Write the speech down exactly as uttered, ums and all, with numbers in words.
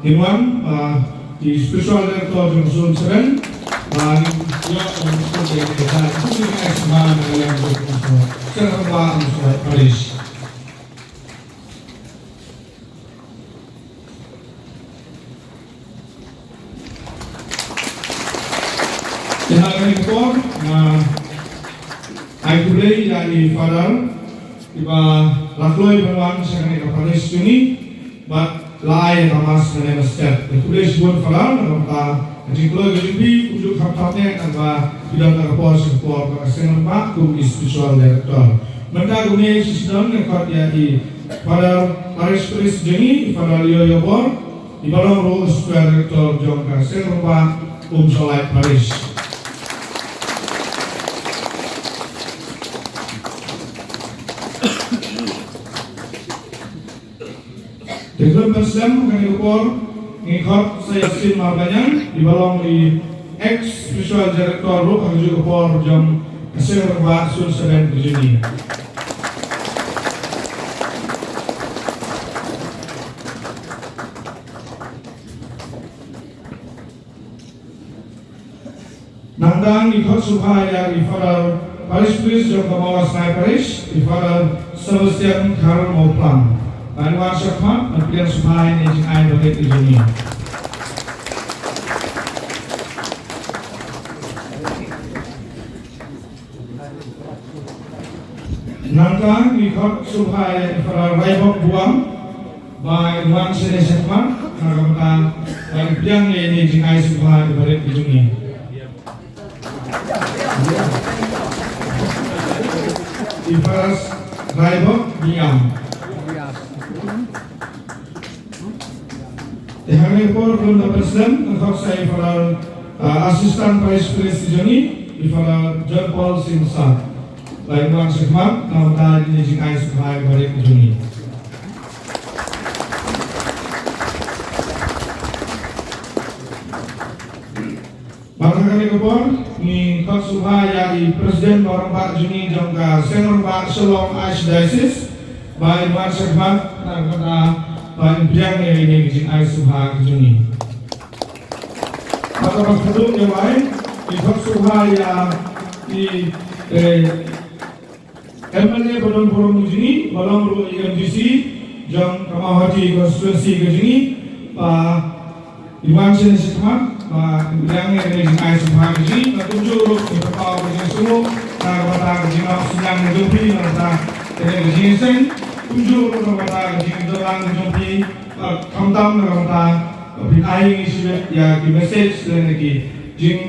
Inwan, uh, the spiritual director jong Sun Seven, uh, ïa, um, Sun Seven, uh, Sun Seven, uh, Sun Seven, uh, Sun Seven, Parish. Te ha kane ka por, nga ai khublei ïa i Father, iba la kloi ban wan sha kane ka parish jong ngi, bad la ai ïa ka mass kane ka step. Te khublei shibun Father, na ka bynta ka jingkloi ka jong phi, kumjuh kham kham eh, naba phi don ha ka por sha ka por, ba ka seng rangbah, kum i spiritual director. Mynta kumne shisha nga khot ïa i Father Parish Priest jong ngi, i Father Leo Ïawbor, iba long ruh u Spiritual Director jong ka Seng Rangbah Umsawlai Parish. Te khlem ban slem ha kane ka por, ngi khot sa ïa Sin Marbaniang, iba long i ex Spiritual Director ruh ha kajuh ka por jong ka Seng Rangbah Sun Seven ka jong ngi. Nangta ngi khot sngewbha ïa i Father Parish Priest jong ka Mawlasnai Parish, i Father Sebastian Kharmawphlang. Ban wan shakhmat, ban pdiang sngewbha ïa kane ka jingai barit ka jong ngi. Nangta ngi khot sngewbha ïa i Father Raibok Buam, ban wan shane shakhmat, na ka bynta ban pdiang ïa kane ka jingai sngewbha barit ka jong ngi. I Father Raibok Buam. Te ha kane ka por khlem da pynslem, nga khot sa i Father, uh, Assistant Parish Priest jong ngi, i Father John Paul Singh Sar. Ban wan shakhmat, na ka bynta kane ka jingai sngewbha barit ka jong ngi. Bad ha kane ka por, ngi khot sngewbha ïa i President ba rangbah jong ngi jong ka Seng Rangbah Shillong Archdiocese, ba in wan shakhmat, na ka bynta ba in pdiang ïa kane ka jingai sngewbha ka jong ngi. Bad kaba khatduh ïa wai, ngi khot sngewbha ïa i, eh, M L A ba don burom jong ngi, ba long ruh i M D C jong ka Mawhati constituency ka jong ngi, ba in wan shane shakhmat, ba in pdiang ïa kane ka jingai sngewbha ka jong ngi, bad kumjuh ruh ngi pynpaw ka jingsngewnguh na ka bynta ka jingïaseng ka jong phi, na ka bynta kane ka jingïaseng, kumjuh ruh na ka bynta ka jingïadon lang ka jong phi, bad khamtam na ka bynta ba phin ai ïa ngi shibit ïa ki message lane ki jing